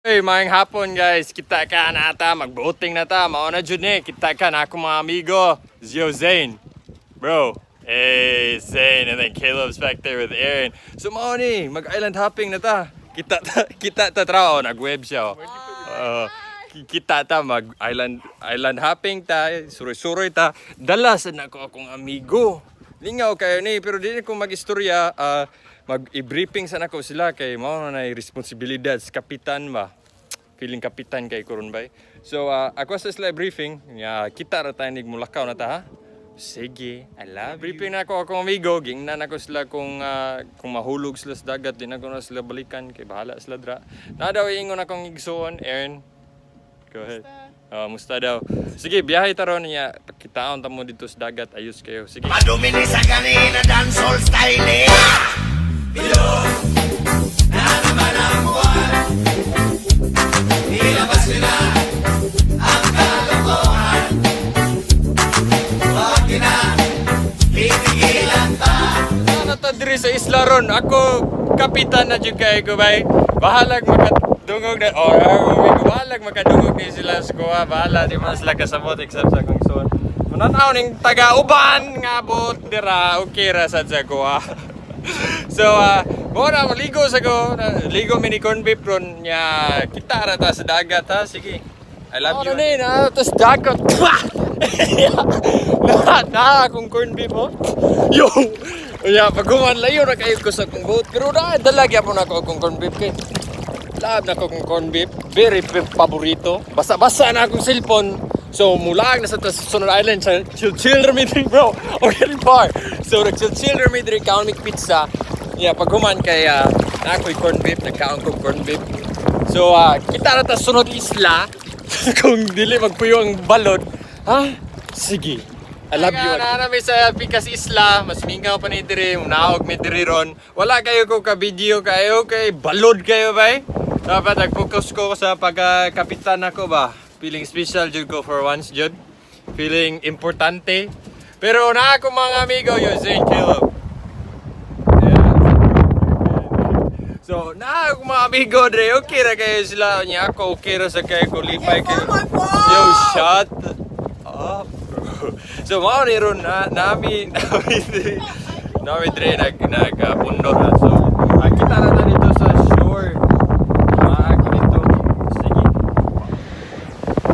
Hey, maayong hapon, guys. Kita ka na ta, mag-boating na ta. Mao na jud ni. Kita ka na ako mga amigo. Zio Zane. Bro. Hey, Zane. And then Caleb's back there with Aaron. So mao ni, mag-island hopping na ta. Kita ta, kita ta trao, nag-web siya. Oh. Kita ta mag island island hopping ta, suroy-suroy ta. Dala sa nako akong amigo. Lingaw kayo ni, pero di ko mag-istorya, mag i-briefing sa nako sila kay mao na nay responsibilidad sa kapitan ba. Feeling kapitan kay kuron bay. So ako sa sila briefing, ya kita ra tayo nig mulakaw na ta, ha. Sige, I love you. Briefing na ako akong amigo, gingnan ako sila kung mahulog sila sa dagat, di na ko na sila balikan kay bahala sila dra. Na daw ingon akong igsuon, Aaron. Go ahead. Musta daw. Sige, biyahe ta ron niya. Kitaon ta mo dito sa dagat. Ayos kayo. Sige. Padumini sa ganina dancehall style eh. Bilog na naman ang buwan. Ilabas nyo na ang kalokohan. Huwag nyo na pitigilan pa. Ano ta diri sa isla ron? Ako kapitan na jud kay ko bay. Bahalag makadungog na, oh, amigo, bahalag makadungog ni sila sa kuha. Bahala di man sila kasabot except sa akong son. Mananaw ning taga-uban nga boat dira, okay ra sad sa kuha. So, mo na maligo sa ko. Ligo mi ni corn beef ron nya kita ra ta sa dagat, ha. Sige. I love you. Ano ni na tas dagat. Na akong corn beef, oh. Yo. Ya, pag-human layo na kayo ko sa akong boat. Pero na, dala gyapon ako akong corn beef kay. Love na ko akong corn beef. Very paborito. Basa-basa na akong cellphone. So, mulag na sa tas Sunod Island. Sa chill chill ra mi diri, bro. Or getting far. So, nag chill chill ra mi diri, kaon mig pizza. Yeah, pag human kay na ako'y corn beef, nagkaon ko corn beef. So, kita na ta sunod isla. Kung dili magpuyo ang balod. Ha? Sige. I love you. Na nami sa Pikas Isla, mas mingaw pa ni diri, naog mi diri ron. Wala kayo ko ka video kayo kay balod kayo bay. Dapat nag-focus ko sa pagka-kapitan ako ba. Feeling special jud ko for once jud. Feeling importante. Pero na ako mga amigo, yo Zane, Caleb. Yeah. So, na ako mga amigo dre, okay ra kayo sila niya ako, okay ra sa kayo ko lipay kayo. Yo, shut up, bro. So, mao ni ron na nami nami dre nami dre nag nag pundot na. So, kita na ta dito sa shore. Maako dito. Sige.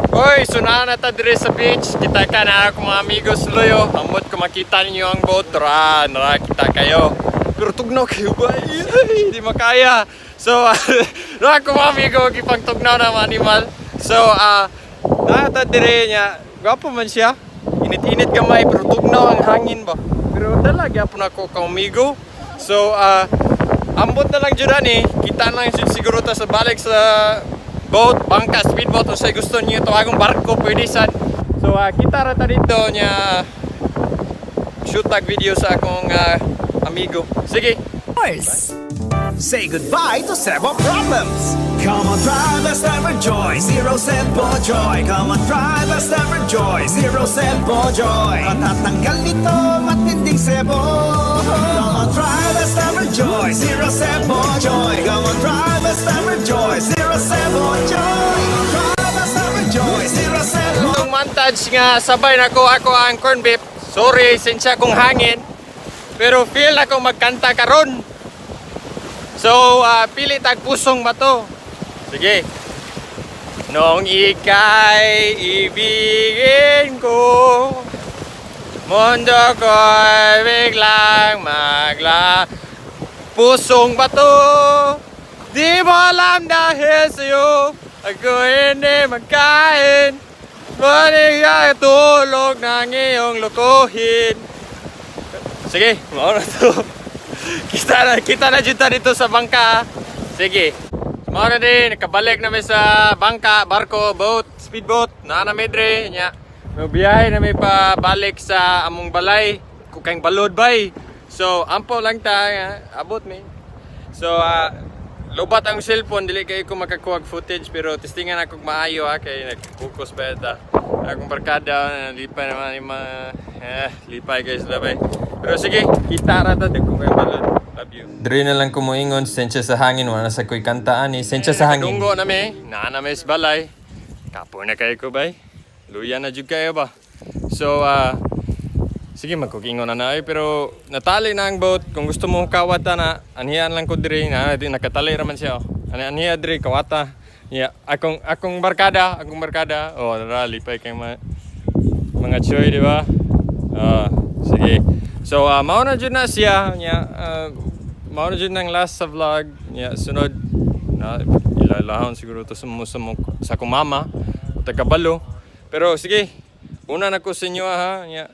Hoy, so naa na ta dire sa beach. Kita ka na ako mga amigos loyo. Amot ko makita ninyo ang boat. Ra, nara kita kayo. Pero tugnaw kayo ba? Ay, di makaya. So, ra ko mga amigo gipang tugnaw na mga animal. So, naa ta dire niya. Gwapo man siya. Init-init gamay pero tugnaw ang hangin ba. Pero dala gyapon ako ka amigo. So, ambot na lang jud ani. Kita lang jud siguro ta sa balik sa boat, bangka, speedboat o sa gusto niyo tawagong barko, pwede sad. So kita ra ta dito niya shoot tag video sa akong amigo. Sige. Course. Say goodbye to sebo problems. Come on, try Best Ever Joy, Zero Sebo Joy. Come on, try Best Ever Joy, Zero Sebo Joy. Matatanggal nito matinding sebo. Come on, try Best Ever Joy, Zero Sebo Joy. Come on, try Best Ever Joy, Zero Sebo Joy. Try Best Ever Joy, Zero Sebo. Itong montage nga sabay na ko ako ang corn beef. Sorry, sensya kung hangin. Pero feel na akong magkanta karon. So, pili tag Pusong Bato. Sige. Nung ika'y ibigin ko, mundo ko'y biglang magla. Pusong bato, di mo alam dahil sa'yo, ako hindi magkain. Maligay tulog ng iyong lokohin. Sige, mao na to. Kita na jud ta dito sa bangka. Sige. Mao na din, nakabalik na mi sa bangka, barko, boat, speedboat. Naa na mi dre nya. Biyahe na mi pa balik sa among balay. Kukang balod bay. So, ampo lang ta, nga, abot mi. So, lobat ang cellphone, dili kayo ko makakuha og footage pero testingan ako og maayo ha kay nag-focus ba ta. Akong barkada lipay naman yung mga lipay guys labay. Pero sige, kita ra ta dagko kay balod. Love you. Diri na lang ko moingon, sensya sa hangin, wala na sa ko'y kanta ani, sensya sa hangin. Dunggo na mi, naa na mi sa balay. Kapoy na kayo ko bay. Luya na jud kayo ba. So, sige, magkukingon na na ay, pero natali na ang boat. Kung gusto mo kawata na, anihan lang ko diri na, di nakatali raman siya. Oh. Ani aniya diri kawata. Yeah, akong barkada, akong barkada. Oh, tara, lipay kay mga choy, di ba? Ah, sige. So, mao na jud na siya. Nya, mao na jud nang last sa vlog. Nya, sunod na ilalahon siguro to sa akong mama o kabalo. Pero sige, una na ko sa inyo ha. Nya,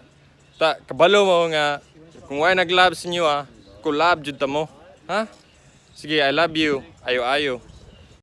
ta kabalo mo nga kung way nag-love sa inyo ha, collab jud ta mo. Ha? Sige, I love you. Ayo ayo.